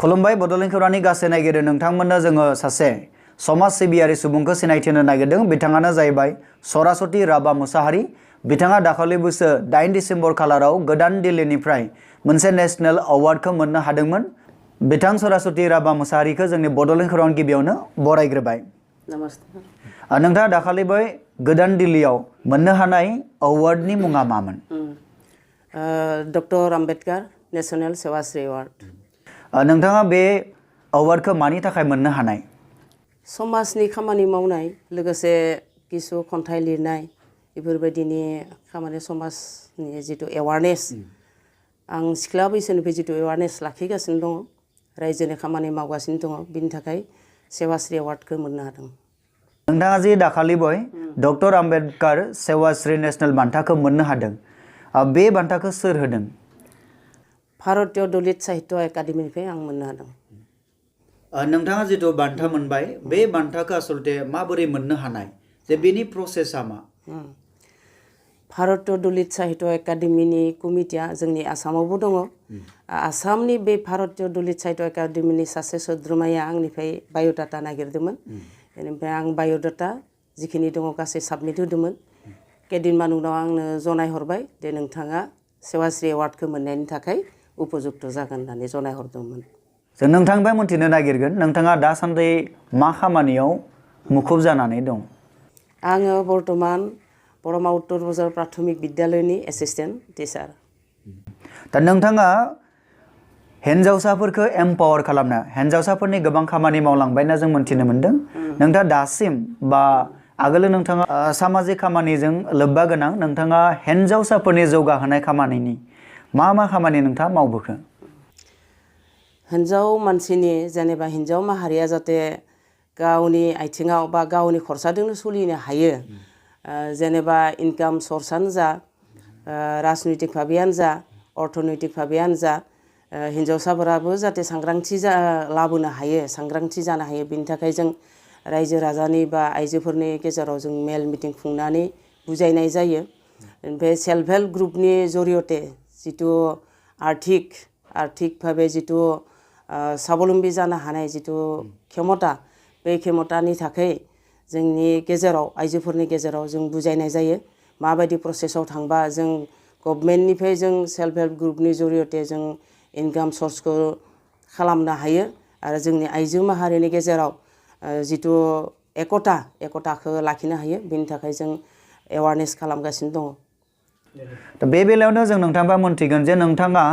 खुलुमबाय बड'लेण्ड खौरांनि गासै नायगिरि नोंथांमोननो जोङो सासे समाज सिबियारि सुबुंखौ सिनायथि होनो नागिरदों। बिथाङानो जाहैबाय सरासति राभा मुसाहारि। बिथाङा दाखालि बोसोर 8 डिसेम्बर खालाराव गोदान दिल्लीनिफ्राय मोनसे नेशनेल अवार्डखौ मोननो हादोंमोन। बिथां सरासति राभा मुसाहारिखौ जोंनि बड'लेण्ड खौरां गिबियावनो बरायग्रोबाय। नमस्ते। नोंथाङा दाखालि बै गोदान दिल्लीयाव मोननो हानाय अवार्डनि मुङा मामोन? Doctor Ambedkar national Sevashri award. नोंथाङा बे अवार्डखौ मानि थाखाय मोननो हानाय? समाजनि खामानि मावनाय लोगोसे किसु खन्थाइ लिरनाय बेफोरबायदिनि खामानि समाजनि जितु एवारनेस आं सिख्ला बैसोनिफ्राय जितु एवारनेस लाखिगासिनो दङ, रायजोनि खामानि मावगासिनो दङ, बिनि थाखाय सेवाश्री अवार्डखौ मोननो हादों। नोंथाङा जे दाखालि बय डक्टर आम्बेडकार सेवाश्री नेशनेल बान्थाखौ मोननो हादों, बे बान्थाखौ सोर होदों? भारतीय दलित साहित्य एकाडेमीनिफ्राय आं मोननो हादों। नोंथाङा जितु बान्था मोनबाय, बे बान्थाखौ आसलते माबोरै मोननो हानाय, जे बेनि प्रसेसा मा? भारतीय दलित साहित्य एकाडेमीनि कमिटिया जोंनि आसामावबो दङ। आसामनि बे भारतीय दलित साहित्य एकाडेमीनि सासे सोद्रोमाया आंनिफ्राय बाय'डाटा नागिरदोंमोन। बेनिफ्राय आं बाय'डाटा जिखिनि दङ गासै साबमिट होदोंमोन। केदिनमान उनाव आंनो जनायहरबाय दे नोंथाङा सेवाश्री एवार्डखौ मोननायनि थाखाय उपजुक्त जागोन होननानै जनायहरदोंमोन। जों नोंथांनिफ्राय मोनथिनो नागिरगोन, नोंथाङा दासान्दि मा खामानियाव मुखुब जानानै दं? आङो बर्तमान बरमा उत्तर बजार प्राथमिक बिद्यालयनि एसिस्टेन्ट टिचार। दा नोंथाङा हिन्जावसाफोरखौ एम्पावार खालामनो, हिन्जावसाफोरनि गोबां खामानि मावलांबायना जों मोनथिनो मोन्दों। नोंथाङा दासिम बा आगोल नोंथाङा सामाजिक खामानिजों लोब्बा गोनां, नोंथाङा हिन्जावसाफोरनि जौगाहोनाय खामानिनि मा खामानि नोंथाङा मावबोखो? हिन्जाव मानसिनि जेनेबा हिन्जाव माहारिया जाहाथे गावनि आथिङाव बा गावनि खरसाजोंनो सोलिनो हायो, जेनेबा इनकाम सर्सआनो जा, राजनैतिक भाबेयानो जा, अर्थनैतिक भाबेयानो जा, हिन्जावसाफोराबो जाहाथे सांग्रांथि लाबोनो हायो, सांग्रांथि जानो हायो, बिनि थाखाय जों रायजो राजानि बा आइजोफोरनि गेजेराव जों मेल मिटिं खुंनानै बुजायनाय जायो। ओमफ्राय सेल्फ हेल्प ग्रुपनि जरियते जितु आर्थिक भाबे जितु स्वाबलम्बी जानो हानाय जितु क्षमता, बे क्षमतानि थाखाय जोंनि गेजेराव आइजोफोरनि गेजेराव जों बुजायनाय जायो। माबायदि प्रसेसआव थांबा जों गभर्नमेन्टनिफ्राय जों सेल्फ हेल्प ग्रुपनि जरियते जों इनकाम सर्सखौ खालामनो हायो आरो जोंनि आइजो माहारिनि गेजेराव जितु एकताखौ लाखिनो हायो, बिनि थाखाय जों एवारनेस खालामगासिनो दङ। दा बे बेलायावनो जों नोंथाङा मोनथिगोन जे नोंथाङा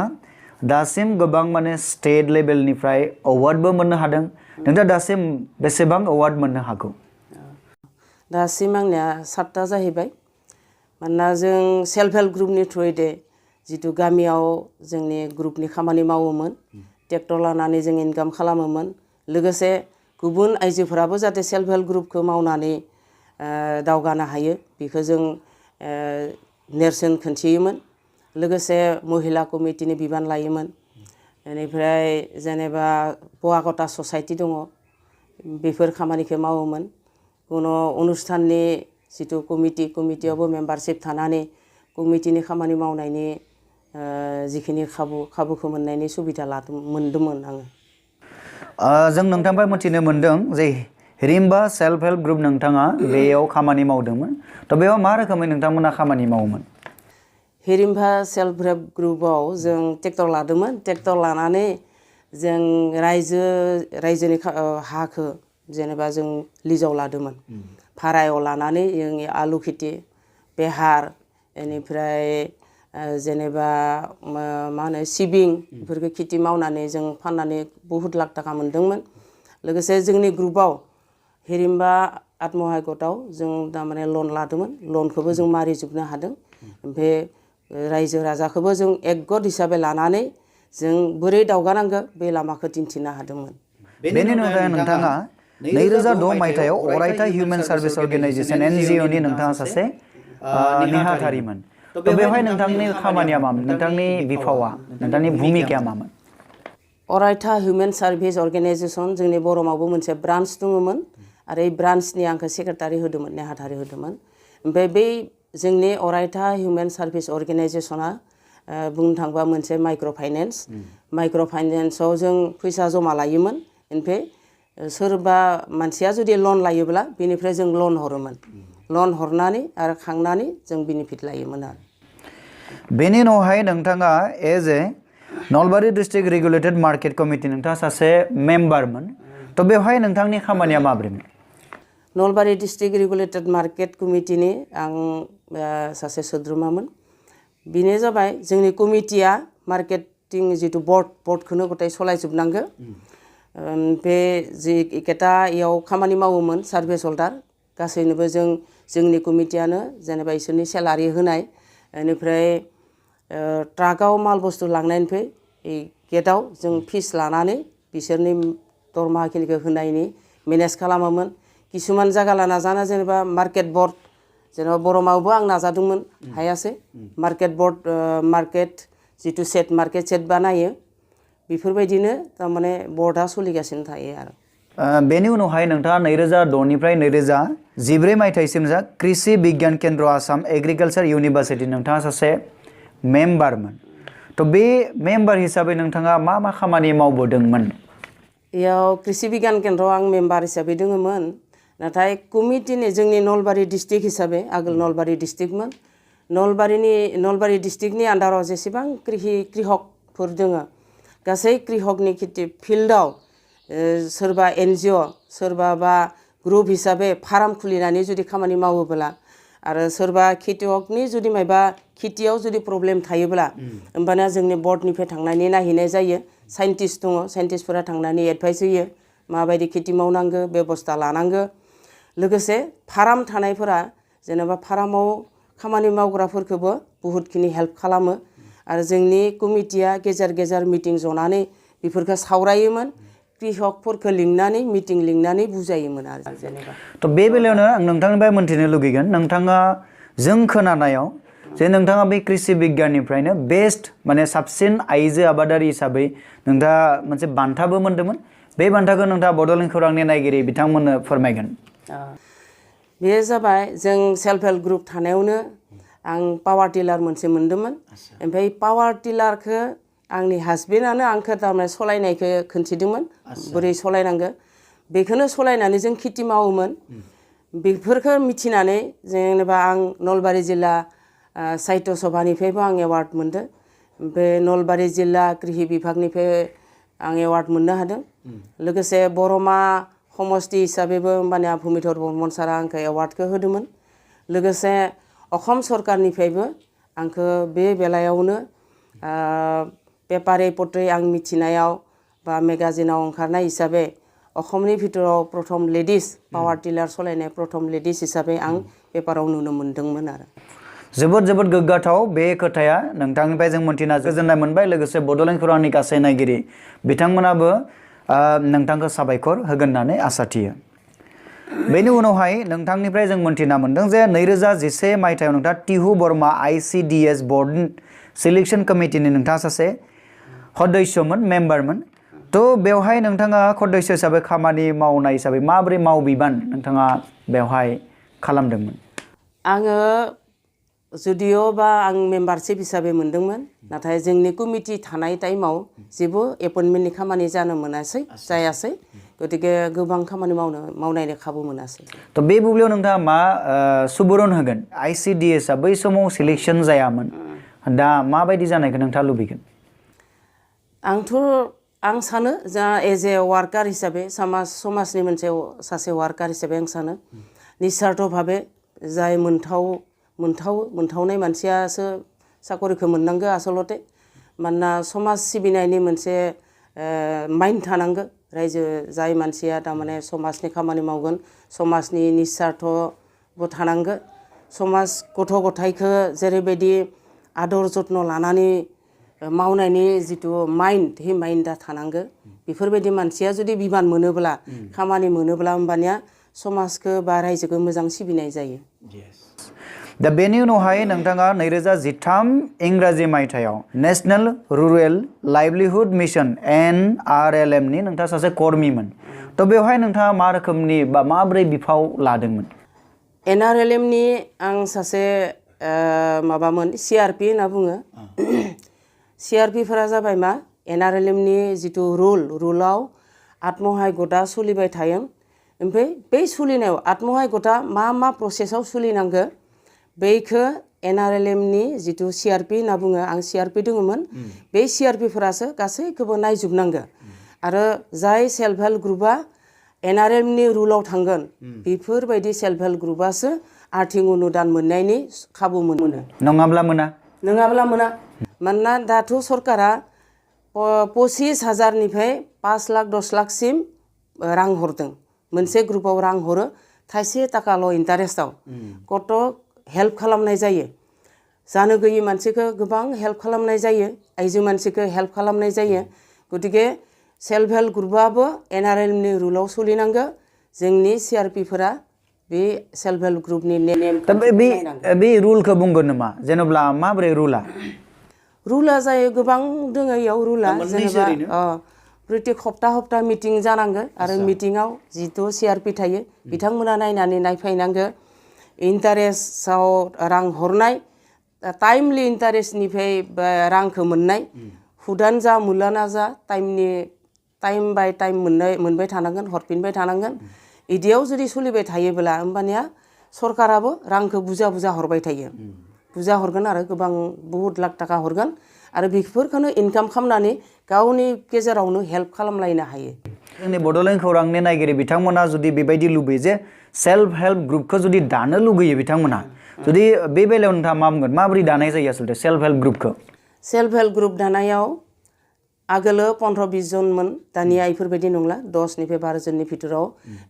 दासिम गोबां माने स्टेट लेभेलनिफ्राय अवार्डबो मोननो हादों। नोंथाङा दासिम बेसेबां अवार्ड मोननो हागौ? दासिम आंनिया 7टा जाहैबाय। मानोना जों सेल्फ हेल्प ग्रुपनि थ्रुयै जितु गामियाव जोंनि ग्रुपनि खामानि मावोमोन, ट्रेक्टर लानानै जों इनकाम खालामोमोन। लोगोसे गुबुन आइजोफोराबो जाहाथे सेल्फ हेल्प ग्रुपखौ मावनानै दावगानो हायो, बेखौ जों नेरसोन खिन्थियोमोन। लोगोसे महिला कमिटिनि बिबान लायोमोन। बेनिफ्राय जेनेबा पवागता ससाइटि दङ, बेफोर खामानिखौ मावोमोन। कुनु अनुस्थाननि जितु कमिटियावबो मेम्बारशिप थानानै कमिटिनि खामानि मावनायनि जिखिनि खाबुखौ मोननायनि सुबिदा मोनदोंमोन आङो। जों नोंथांनिफ्राय मिथिनो मोन्दों जे हिरिम्बा सेल्फ हेल्प ग्रुप नोंथाङा बेयाव खामानि मावदोंमोन। थ' बेयाव मा रोखोमै नोंथांमोना खामानि मावोमोन? हिरिम्बा सेल्फ हेल्प ग्रुपआव जों ट्रेक्टर लादोंमोन। ट्रेक्टर लानानै जों रायजोनि हाखौ जेनेबा जों लिजाव लादोंमोन। भारायाव लानानै जोंनि आलु खेथि, बेहार, बेनिफ्राय जेनेबा मा होनो सिबिं, बेफोरखौ खेथि मावनानै जों फाननानै बहुत लाख थाखा मोनदोंमोन। लोगोसे जोंनि ग्रुपआव हिरिम्बा आत्महायगतआव जों थारमाने लन लादोंमोन। लनखौबो जों मारिजोबनो हादों। ओमफ्राय रायजो राजाखौबो जों एकगत हिसाबै लानानै जों बोरै दावगानांगौ बे लामाखौ दिन्थिनो हादोंमोन। बेनि अनगायै नोंथाङा 2006 मायथाइयाव अरायथा हिउमेन सार्भिस अर्गेनाइजेसन NGOनि नोंथाङा सासे नेहाथारिमोन। थ' बेवहाय नोंथांनि खामानिया मामोन? नोंथांनि बिफावा, नोंथांनि भुमिकाया मामोन? अरायथा हिउमेन सार्भिस अर्गेनाइजेसन जोंनि बरमावबो मोनसे ब्रान्स दङमोन आरो बे ब्रान्सनि आंखौ सेक्रेटारि होदोंमोन, नेहाथारि होदोंमोन। ओमफ्राय बै जोंनि अरायथा हिउमेन सार्भिस अर्गेनाइजेसना बुंनो थाङोबा मोनसे माइक्र' फाइनेन्सआव जों फैसा जमा लायोमोन ओमफ्राय सोरबा मानसिया जुदि लन लायोब्ला बेनिफ्राय जों लन हरोमोन लन हरनानै आरो खांनानै जों बेनिफिट लायोमोन आरो बेनि उनावहाय नोंथाङा as a Nalbari district regulated market committee नोंथाङा सासे मेम्बारमोन तो बेवहाय नोंथांनि खामानिया माब्रैमोन नलबारि डिस्ट्रिक्ट रेगुलेटेड मार्केट कमिटिनि आं सासे सोद्रोमामोन बेनो जाबाय जोंनि कमिटिया मार्केटिं जितु बर्डखौनो गथाय सलायजोबनांगौ बे जि एकेटा इयाव खामानि मावोमोन सार्भिस हल्डार गासैनोबो जोंनि कमिटियानो जेनेबा इसोरनि सेलारि होनाय बेनिफ्राय ट्राकआव माल बुस्थु लांनायनिफ्राय गेटआव जों फिस लानानै बिसोरनि दरमाहाखिनिखौ होनायनि मेनेज खालामोमोन किसुमान जायगा लाना जाना जेनेबा मार्केट बर्ड जेनेबा बरमावबो आं नाजादोंमोन हायासै मार्केट बर्ड मार्केट जितु मार्केट सेट बानायो बेफोरबायदिनो थारमाने बर्डआ सोलिगासिनो थायो आरो बेनि उनावहाय नोंथाङा 2006 निफ्राय 2014 मायथाइसिम जा कृषि बिगियान केन्द्र आसाम एग्रिकालचार इउनिभार्सिटि नोंथाङा सासे मेम्बारमोन तो बे मेम्बार हिसाबै नोंथाङा मा खामानि मावबोदोंमोन इयाव कृषि बिगियान केन्द्रआव आं मेम्बार हिसाबै दङमोन नाथाय कमिटिनि जोंनि नलबारि डिस्ट्रिक्ट हिसाबै आगोल नलबारि डिस्ट्रिक्टमोन नलबारि डिस्ट्रिक्टनि आन्डाराव जेसेबां कृहकफोर दङ गासै कृहकनि खेथि फिल्डआव सोरबा NGO सोरबा बा ग्रुप हिसाबै फार्म खुलिनानै जुदि खामानि मावोब्ला आरो सोरबा खेतियकनि जुदि मायबा खेतियाव जुदि प्रब्लेम थायोब्ला होमबाना जोंनि बर्डनिफ्राय थांनानै नायहैनाय जायो साइन्टिस्ट दङ साइन्टिस्टफोरा थांनानै एडभाइस होयो माबायदि खेति मावनांगौ बेबस्था लानांगौ लोगोसे फार्म थानायफोरा जेनेबा फार्माव खामानि मावग्राफोरखौबो बहुतखिनि हेल्प खालामो आरो जोंनि कमिटिया गेजेर मिटिं जनानै बेफोरखौ सावरायोमोन कृहकफोरखौ लिंनानै मिटिं लिंनानै बुजायोमोन आरो जेनेबा तो बे बेलायावनो आं नोंथांनिफ्राय मोन्थिनो लुगैगोन नोंथाङा जों खोनानायाव जे नोंथाङा बे कृषि बिगियाननिफ्रायनो बेस्ट माने साबसिन आइजो आबादारि हिसाबै नोंथाङा मोनसे बान्थाबो मोन्दोंमोन बे बान्थाखौ नोंथाङा बड'लेण्ड खौरांनि नायगिरि बिथांमोननो फोरमायगोन बे जाबाय जों सेल्फ हेल्प ग्रुप थानायावनो आं पावार टिलार मोनसे मोन्दोंमोन ओमफ्राय पावार टिलारखौ आंनि हासबेन्डआनो आंखौ थारमाने सलायनायखौ खोन्थिदोंमोन बोरै सलायनांगौ बेखौनो सलायनानै जों खेथि मावोमोन बेफोरखौ मिथिनानै जेनेबा आं नलबारि जिल्ला साहित्य सभानिफ्रायबो आं एवार्ड मोन्दों ओमफ्राय नलबारि जिल्ला कृषि बिभागनिफ्राय आं एवार्ड मोननो हादों लोगोसे बरमा समष्टि हिसाबैबो होमबानिया भुमिधर बर्मन सारा आंखौ एवार्डखौ होदोंमोन लोगोसे असम सरकारनिफ्रायबो आंखौ बे बेलायावनो पेपारे पत्रे आं मिथिनायाव बा मेगाजिनाव ओंखारनाय हिसाबै असमनि भितराव प्रथम लेडिस पावार टिलार सलायनाय प्रथम लेडिस हिसाबै आं पेपाराव नुनो मोन्दोंमोन आरो जोबोद गोग्गाथाव बे खोथाया नोंथांनिफ्राय जों मोन्थिना गोजोननाय मोनबाय लोगोसे बड'लेण्ड खौरांनि गासै नायगिरि बिथांमोनाबो नोंथांखौ साबायखर होगोन होननानै आसा थियो बेनि उनावहाय नोंथांनिफ्राय जों मोन्थिना मोन्दों जे 2011 मायथाइयाव नोंथाङा टिहु बर्मा ICDS बर्ड सिलेक्शन कमिटिनि नोंथाङा सासे सदस्यमोन मेम्बारमोन तो बेवहाय नोंथाङा सदस्य हिसाबै खामानि मावनाय हिसाबै माबोरै मावबिबान नोंथाङा बेवहाय खालामदोंमोन आङो जुदिअ बा आं मेम्बारशिप हिसाबै मोन्दोंमोन नाथाय जोंनि कमिटि थानाय टाइमाव जेबो एपइन्टमेन्टनि खामानि जानो मोनासै जायासै गतिके गोबां खामानि मावनायनि खाबु मोनासै तो बे बुब्लियाव नोंथाङा मा सुबुरुन होगोन ICDS आ बै समाव सिलेक्शन जायामोन दा माबायदि जानायखौ नोंथाङा लुबैगोन आं सानो जा एज ए वार्कार हिसाबै समाजनि मोनसे सासे वार्कार हिसाबै आं सानो निस्वार्थ भाबे जाय मोनथावनाय मानसियासो साकरिखौ मोननांगौ आसलते मानोना समाज सिबिनायनि मोनसे माइन्ड थानांगौ रायजो जाय मानसिया थारमाने समाजनि खामानि मावगोन समाजनि निस्वार्थबो थानांगौ समाज गथ' गथायखौ जेरैबायदि आदर जत्न लानानै मावनायनि जितु माइन्ड हे माइन्डआ थानांगौ बेफोरबायदि मानसिया जुदि बिबान मोनोब्ला खामानि मोनोब्ला होमबानिया समाजखौ बा रायजोखौ मोजां सिबिनाय जायो दा बेनि उनावहाय नोंथाङा 2013 इंराजि मायथाइयाव नेशनेल रुरेल लाइवलिहुड मिशन NRLM नि नोंथाङा सासे कर्मीमोन तो बेवहाय नोंथाङा मा रोखोमनि बा माबोरै बिफाव लादोंमोन NRLM नि आं सासे माबामोन CRP होनना बुङो CRPफोरा जाबाय मा NRLMनि जिथु रुलाव आत्महाय गटा सोलिबाय थायो ओमफ्राय बे सोलिनायाव आत्महाय गटा मा प्रसेसआव सोलिनांगो बेखौ NRLMनि जिथु CRP होनना बुङो आं CRP दङमोन बे CRPफोरासो गासैखौबो नायजोबनांगो आरो जाय सेल्फ हेल्प ग्रुपआ NRLMनि रुलाव थांगोन बेफोरबायदि सेल्फ हेल्प ग्रुपआसो आर्थिक अनुदान मोननायनि खाबु मोनो नङाब्ला मोना मानोना दाथ' सरकारा 25,000निफ्राय 5 लाख 10 लाखसिम रां हरदों मोनसे ग्रुपआव रां हरो थाइसे थाखाल' इन्टारेस्टआव कत हेल्प खालामनाय जायो जानो गैयै मानसिखौ गोबां हेल्प खालामनाय जायो आइजो मानसिखौ हेल्प खालामनाय जायो गतिके सेल्फ हेल्प ग्रुपआबो NRLMनि रुलाव सोलिनांगो जोंनि CRPफोरा बे सेल्फ हेल्प ग्रुपनि बे रुलखौ बुंगोन नामा जेनेबा माब्रै रुला जायो गोबां दोङो इयाव रुला जेनेबा प्रत्येक हप्ता मिटिं जानांगो आरो मिटिंआव जिथु CRP थायो बिथांमोना नायनानै नायफैनांगो इन्टारेस्टआव रां हरनाय टाइमलि इन्टारेस्टनिफ्राय रांखौ मोननाय हुदान जा मुलाना जा टाइम बाय टाइम मोनबाय थानांगोन हरफिनबाय थानांगोन इदियाव जुदि सोलिबाय थायोब्ला होमबानिया सरकाराबो रांखौ बुजा हरबाय थायो बुजा हरगोन आरो गोबां बहुत लाख थाखा हरगोन आरो बेफोरखौनो इनकाम खालामनानै गावनि गेजेरावनो हेल्प खालामलायनो हायो जोंनि बड'लेण्ड खौरांनि नायगिरि बिथांमोना जुदि बेबायदि लुबैयो जे सेल्फ हेल्प ग्रुपखौ जुदि दानो लुगैयो बिथांमोना जुदि बे बेलायाव नोंथाङा मा बुंगोन माबोरै दानाय जायो आसलते सेल्फ हेल्प ग्रुपखौ सेल्फ हेल्प ग्रुप दानायाव आगोलो 15-20 जनमोन दानिया इफोरबायदि नंला 10निफ्राय 12 जननि भितराव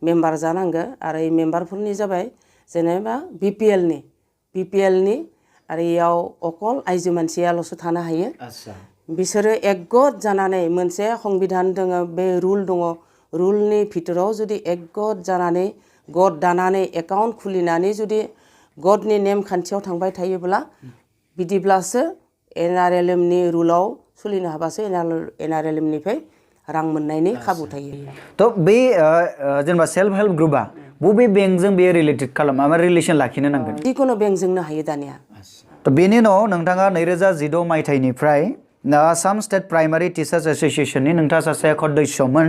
मेम्बार जानांगो आरो ई मेम्बारफोरनि जाबाय जेनेबा BPL नि आरो इयाव अकल आइजो मानसियाल'सो थानो हायो बिसोरो एकगत जानानै मोनसे संबिधान दङ बे रुल दङ रुलनि भितराव जुदि एकगत जानानै गट दानानै एकाउन्ट खुलिनानै जुदि गटनि नेमखान्थियाव थांबाय थायोब्ला बिदिब्लासो NRLMनि रुलाव सोलिनो हाबासो NRLMनिफ्राय रां मोननायनि खाबु थायो थ' बे जेनेबा सेल्फ हेल्प ग्रुपआ बबे बेंकजों बे रिलेटेड खालामा मा रिलेसन लाखिनो नांगोन जिखुनु बेंकजोंनो हायो दानिया थ' बेनि उनाव नोंथाङा 2016 मायथाइनिफ्राय आसाम स्टेट प्राइमारि टिचार्स एस'सिएशननि नोंथाङा सासे सदस्यमोन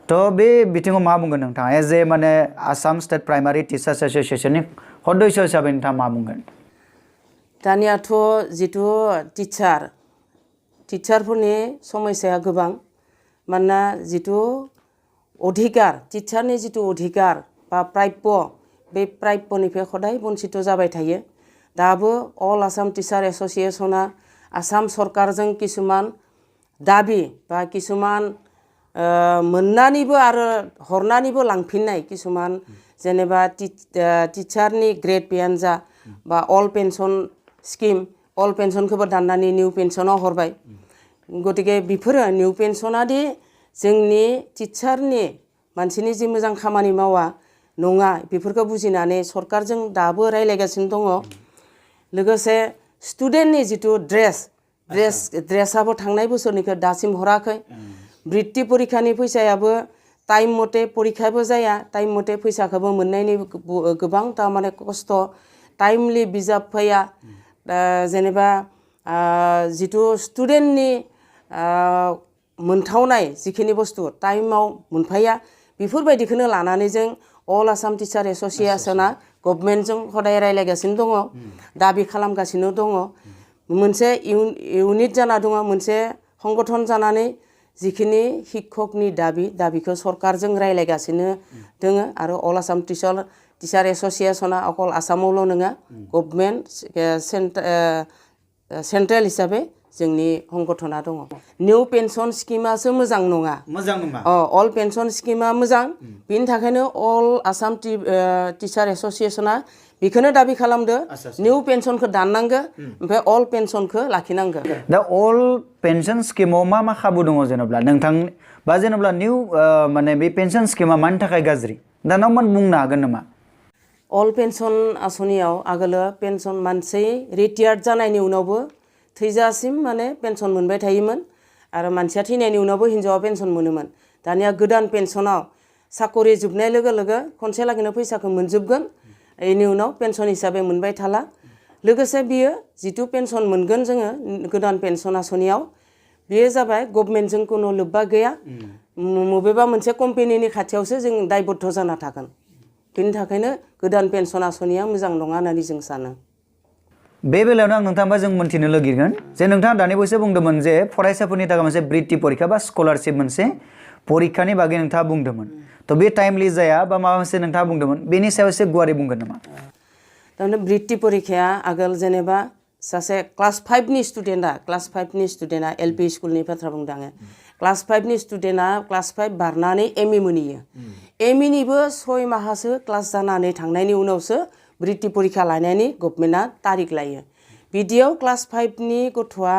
थ' बे बिथिङाव मा बुंगोन नोंथाङा एज ए माने आसाम स्टेट प्राइमारि टिचार्स एस'सिएशननि सदस्य हिसाबै नोंथाङा मा बुंगोन दानियाथ' जिथु टिचारफोरनि समस्याया गोबां मानोना जिथु अधिकार टिचारनि जिथु अधिकार बा प्राप्य बे प्राप्यनिफ्राय खदाय बन्सित जाबाय थायो दाबो अल आसाम टिचार एस'सिएशना आसाम सरकारजों किसुमान दाबि बा किसुमान मोननानैबो आरो हरनानैबो लांफिननाय किसुमान जेनेबा टिचारनि ग्रेड पेयानो जा बा अल पेन्सन स्किम अल पेन्सनखौबो दाननानै निउ पेन्सनाव हरबाय गतिके बेफोरो निउ पेन्सनादि जोंनि टिचारनि मानसिनि जि मोजां खामानि मावा नङा बेफोरखौ बुजिनानै सरकारजों दाबो रायलायगासिनो दङ लोगोसे स्टुडेन्टनि जिथु ड्रेसआबो थांनाय बोसोरनिखौ दासिम हराखै बृत्ति परिखानि फैसायाबो टाइम मथे परिखाबो जाया टाइम मथे फैसाखौबो मोननायनि गोबां तारमाने खस्थ टाइमलि बिजाब फैया जेनेबा जिथु स्टुडेन्टनि मोनथावनाय जिखिनि बुस्थु टाइमाव मोनफाया बेफोरबायदिखौनो लानानै जों अल आसाम टिचार एस'सिएशना गभर्नमेन्टजों हदाय रायलायगासिनो दङ दाबि खालामगासिनो दङ मोनसे इउनिट जाना दङ मोनसे संगठन जानानै जिखिनि शिक्षकनि दाबिखौ सरकारजों रायलायगासिनो दङ आरो अल आसाम टिचार एस'सिएशना अकल आसामावल' नङा गभर्नमेन्ट सेन्ट्रेल हिसाबै जोंनि संगठना दङ निउ पेन्सन स्किमासो मोजां नङा अल पेन्सन स्किमा मोजां बेनि थाखायनो अल आसाम टिचार एस'सिएशना बेखौनो दाबि खालामदो निउ पेन्सनखौ दाननांगो ओमफ्राय अल पेन्सनखौ लाखिनांगो दा अल पेन्सन स्किमाव मा खाबु दङ जेनेबा नोंथां बा जेनेबा निउ माने बे पेन्सन स्किमा मानि थाखाय गाज्रि दा नों बुंनो हागोन नामा अल पेन्सन आसनियाव आगोलो पेन्सन मानसि रिटायार्ड जानायनि उनावबो थैजासिम माने पेन्सन मोनबाय थायोमोन आरो मानसिया थैनायनि उनावबो हिनजावा पेन्सन मोनोमोन दानिया गोदान पेन्सनाव साकरि जोबनाय लोगो लोगो खनसे लागैनो फैसाखौ मोनजोबगोन बेनि उनाव पेन्सन हिसाबै मोनबाय थाला लोगोसे बियो जिथु पेन्सन मोनगोन जोङो गोदान पेन्सन आसनियाव बेयो जाबाय गभर्नमेन्टजों कोनो लोब्बा गैया मबेबा मोनसे कम्पानिनि खाथियावसो जों दायबद्ध जाना थागोन बेनि थाखायनो गोदान पेन्सन आसनिया मोजां नङा होननानै जों सानो बे बेलायावनो आं नोंथांबा जों मोनथिनो लुगैगोन जे नोंथाङा दानि बावैसो बुंदोंमोन जे फरायसाफोरनि थाखाय मोनसे बृत्ति परीक्षा बा स्कलारशिप मोनसे परीक्षानि बागै नोंथाङा बुंदोंमोन थ' बे टाइमलि जाया बा माबा मोनसे नोंथाङा बुंदोंमोन बेनि सायाव एसे गुवारै बुंगोन नामा थारमाने बृत्ति परीक्षाया आगोल जेनेबा सासे क्लास 5नि स्टुडेन्टआ एलपि स्कुलनि बाथ्रा बुंदों आङो क्लास 5नि स्टुडेन्टआ क्लास 5 बारनानै एमए मोनहैयो एमएनिबो 6 माहासो क्लास जानानै थांनायनि उनावसो बृत्ति परीक्षा लानायनि गभर्नमेन्टआ तारिख लायो बिदियाव क्लास 5नि गथ'आ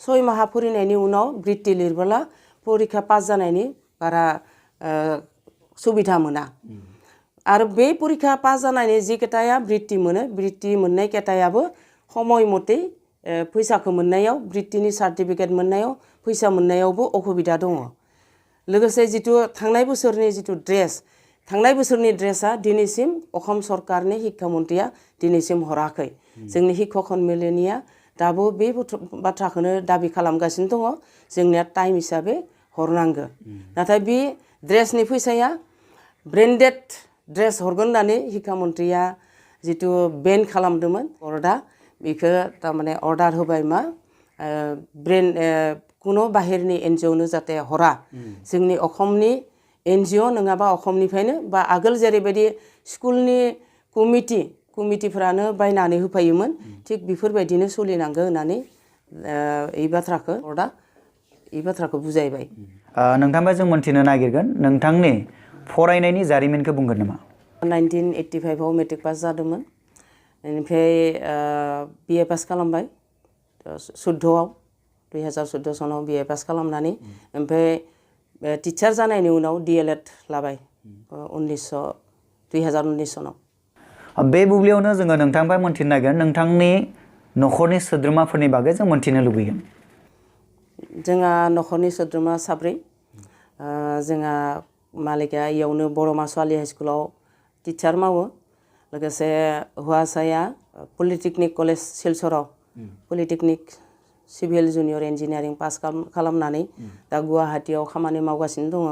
6 माहा फरायनायनि उनाव बृत्ति लिरबोला परीक्षा पास जानायनि बारा सुबिदा मोना आरो बे परीक्षा पास जानायनि जि केटाया बृत्ति मोनो बृत्ति मोननाय केटायाबो समय मथे फैसाखौ मोननायाव बृत्तिनि सार्टिफिकेट मोननायाव फैसा मोननायावबो असुबिदा दङ लोगोसे जितु थांनाय बोसोरनि जितु ड्रेस थांनाय बोसोरनि ड्रेसा दिनैसिम असम सरकारनि शिक्षा मन्थ्रिया दिनैसिम हराखै जोंनि शिक्षक सन्मिलनिया दाबो बे बाथ्राखौनो दाबि खालामगासिनो दङ जोंनिया टाइम हिसाबै हरनांगौ नाथाय बे ड्रेसनि फैसाया ब्रेन्डेड ड्रेस हरगोन होननानै शिक्षा मन्थ्रिया जितु बेन खालामदोंमोन अर्डा बेखौ थारमाने अर्डार होबाय मा ब्रेन्ड कुनो बाहेरनि एनजिअनो जाहाथे हरा जोंनि असमनि एनजिअ नङाबा असमनिफ्रायनो बा आगोल जेरैबायदि स्कुलनि कमिटिफोरानो बायनानै होफायोमोन थिग बेफोरबायदिनो सोलिनांगौ होननानै এই बाथ्राखौ बुजायबाय नोंथांबा जों मोनथिनो नागिरगोन नोंथांनि फरायनायनि जारिमिनखौ बुंगोन नामा 1985 आव मेट्रिक पास जादोंमोन बेनिफ्राय बिए पास खालामबाय 14 आव 2014 सनाव बिए पास खालामनानै ओमफ्राय टिचार जानायनि उनाव डिएलएड लाबाय 2019 सनाव बे बुब्लियावनो जोङो नोंथांनिफ्राय मोनथिनो नागिरगोन नोंथांनि न'खरनि सोद्रोमाफोरनि बागै जों मोनथिनो लुबैगोन जोंहा न'खरनि सोद्रोमा साब्रै जोंहा मालिका इयावनो बर' मासवाली हाइ स्कुलाव टिचार मावो लोगोसे हौवासाया पलिटेकनिक कलेज सिलचराव polytechnic civil junior engineering pass खालामनानै दा गुवाहाटीयाव खामानि मावगासिनो दङ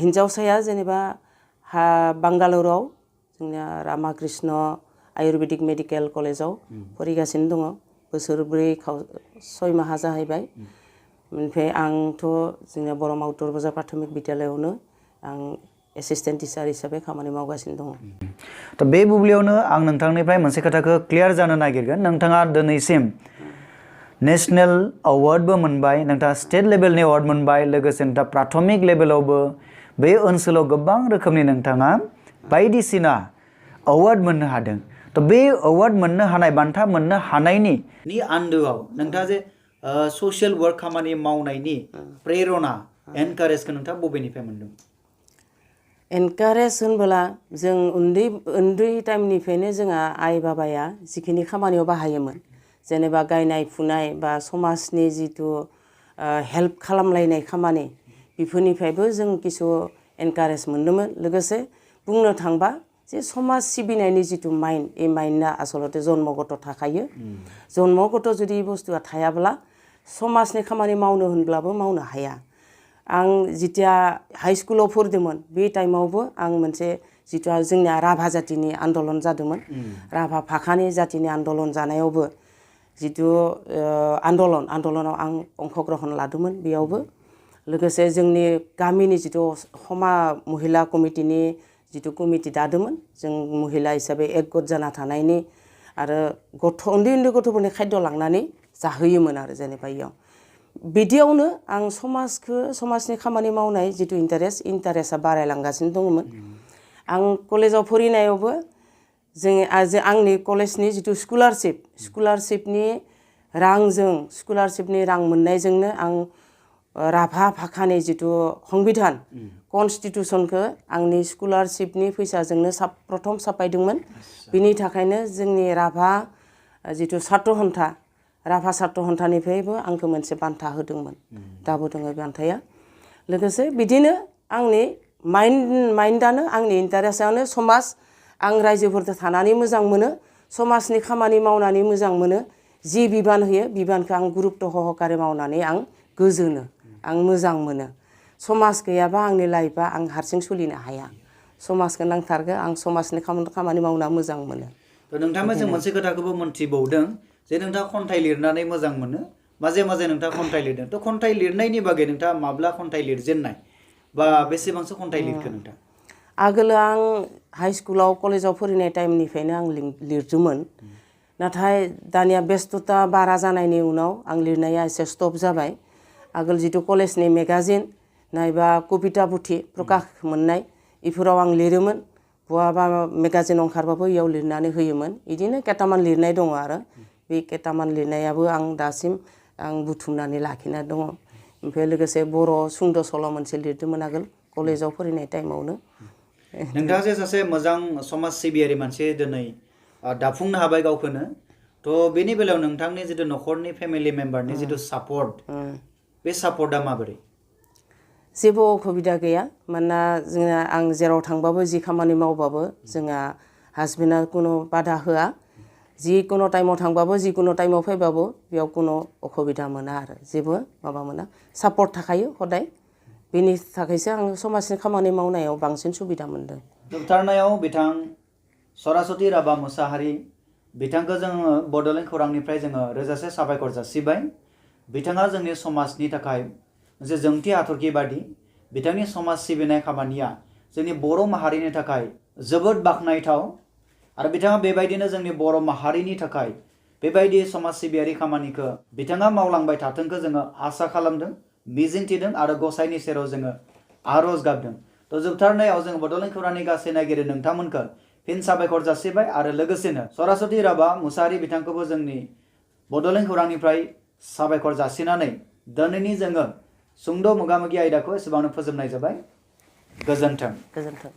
हिन्जावसाया जेनेबा बांगालुरुआव जोंनिया रामाकृष्ण आयुर्वेदिक मेडिकेल कलेजाव फरायगासिनो दङ बोसोरब्रै 6 माहा जाहैबाय ओमफ्राय आंथ' जोंनिया बर' मावथुर बाजार प्राथमिक बिद्यालयावनो आं एसिस्टेन्ट टिचार हिसाबै खामानि मावगासिनो दङ थ' बे बुब्लियावनो आं नोंथांनिफ्राय मोनसे खोथाखौ क्लियार जानो नागिरगोन नोंथाङा दिनैसिम नेशनेल अवार्डबो मोनबाय नोंथाङा स्टेट लेभेलनि अवार्ड मोनबाय लोगोसे नोंथाङा प्राथमिक लेभेलावबो बे ओनसोलाव गोबां रोखोमनि नोंथाङा बायदिसिना अवार्ड मोननो हादों थ' बे अवार्ड मोननो हानाय बान्था मोननो हानायनि आन्दोआव नोंथाङा जे ससियेल वर्क खामानि मावनायनि प्रेरणा एनकारेजखौ नोंथाङा बबेनिफ्राय मोनदों एनकारेज होनबोला जों उन्दै टाइमनिफ्रायनो जोंहा आइ बाबाया जिखिनि खामानियाव बाहायोमोन जेनेबा गायनाय फुनाय बा समाजनि जिथु हेल्प खालामलायनाय खामानि बेफोरनिफ्रायबो जों किसु एनकारेज मोनदोंमोन लोगोसे बुंनो थांबा जे समाज सिबिनायनि जिथु माइन्ड ए माइन्डआ आसलते जन्मगत थाखायो जन्मगत जुदि बुस्थुआ थायाब्ला समाजनि खामानि मावनो होनब्लाबो मावनो हाया आं जितिया हाई स्कुलाव फरायदोंमोन बे टाइमावबो आं मोनसे जितु जोंनिया राभा जातिनि आन्दलन जादोंमोन राभा भाखानि जातिनि आन्दलन जानायावबो जितु आन्दलनाव आं अंशग्रहण लादोंमोन बेयावबो लोगोसे जोंनि गामिनि जितु समा महिला कमिटिनि जितु कमिटि दादोंमोन जों महिला हिसाबै एकगत जाना थानायनि आरो उन्दै गथ'फोरनि खाद्य लांनानै जाहोयोमोन आरो जेनेबा इयाव बिदियावनो आं समाजनि खामानि मावनाय जितु इन्टारेस्टआ बारायलांगासिनो दङमोन आं कलेजाव फरायनायावबो आंनि कलेजनि जितु स्कलारशिपनि रां मोननायजोंनो आं राभा भाखानि जितु संबिधान कन्स्टिटिउसनखौ आंनि स्कलारशिपनि फैसाजोंनो प्रथम साफायदोंमोन बिनि थाखायनो जोंनि राभा जितु राभा सात्र हन्थानिफ्रायबो आंखौ मोनसे बान्था होदोंमोन दाबो दङ बान्थाया लोगोसे बिदिनो आंनि माइन्डआनो आंनि इन्टारेस्टआनो समाज आं रायजोफोरजों थानानै मोजां मोनो समाजनि खामानि मावनानै मोजां मोनो जि बिबान होयो बिबानखौ आं गुरुत्व सहकारे मावनानै आं गोजोनो आं मोजां मोनो समाज गैयाबा आंनि लाइफआ आं हारसिं सोलिनो हाया समाजखौ नांथारगो आं समाजनि खामानि मावना मोजां मोनो थ' नोंथाङा जों मोनसे खोथाखौबो मोनथिबावदों जे नोंथाङा खन्थाइ लिरनानै मोजां मोनो माजे माजे नोंथाङा खन्थाइ लिरदों थ' खन्थाइ लिरनायनि बागै नोंथाङा माब्ला खन्थाइ लिरजेननाय बा बेसेबांसो खन्थाइ लिरखो नोंथां आगोलो आं हाइ स्कुलाव कलेजाव फरायनाय टाइमनिफ्रायनो आं लिरदोंमोन नाथाय दानिया बेस्तता बारा जानायनि उनाव आं लिरनाया एसे स्टप जाबाय आगोल जितु कलेजनि मेगाजिन नायबा कबिता पुथि प्रकाश मोननाय इफोराव आं लिरोमोन बहाबा मेगाजिन ओंखारबाबो इयाव लिरनानै होयोमोन इदिनो केटामान लिरनाय दङ आरो बे केटामान लिरनायाबो आं दासिम आं बुथुमनानै लाखिना दङ ओमफ्राय लोगोसे बर' सुंद' सल' मोनसे लिरदोंमोन आगोल कलेजाव फरायनाय टाइमावनो नोंथाङा जे सासे मोजां समाज सिबियारि मानसि दिनै दाफुंनो हाबाय गावखौनो थ' बेनि बेलायाव नोंथांनि जितु न'खरनि फेमिलि मेम्बारनि जितु सापर्ट बे सापर्टआ माबोरै जेबो असुबिदा गैया मानोना जोंना आं जेराव थांबाबो जि खामानि मावबाबो जोंहा हासबेन्डआ कुनु बाधा होआ जिकुनु टाइमाव थांबाबो जिकुनु टाइमाव फैबाबो बेयाव कुनु असुबिदा मोना आरो जेबो माबा मोना सापर्ट थाखायो हदाय बेनि थाखायसो आं समाजनि खामानि मावनायाव बांसिन सुबिदा मोनदों जोबथारनायाव बिथां सरासति राभा मुसाहारि बिथांखौ जोङो बड'लेण्ड खौरांनिफ्राय जोङो रोजासे साबायखर जासिबाय बिथाङा जोंनि समाजनि थाखाय मोनसे जोंथि हाथरखि बादि बिथांनि समाज सिबिनाय खामानिया जोंनि बर' माहारिनि थाखाय जोबोद बाख्नायथाव आरो बिथाङा बेबायदिनो जोंनि बर' माहारिनि थाखाय बेबायदि समाज सिबियारि खामानिखौ बिथाङा मावलांबाय थाथोंखौ जोङो आसा खालामदों मिजिंथिदों आरो गसाइनि सेराव जोङो आर'ज गाबदों थ' जोबथारनायाव जों बड'लेण्ड खौरांनि गासै नायगिरि नोंथांमोनखौ फिन साबायखर जासिबाय आरो लोगोसेनो सरासति राभा मुसाहारि बिथांखौबो जोंनि बड'लेण्ड खौरांनिफ्राय साबायखर जासिनानै दिनैनि जोङो सुंद' मोगा मोगि आयदाखौ एसेबांनो फोजोबनाय जाबाय गोजोन्थों गोजोन्थों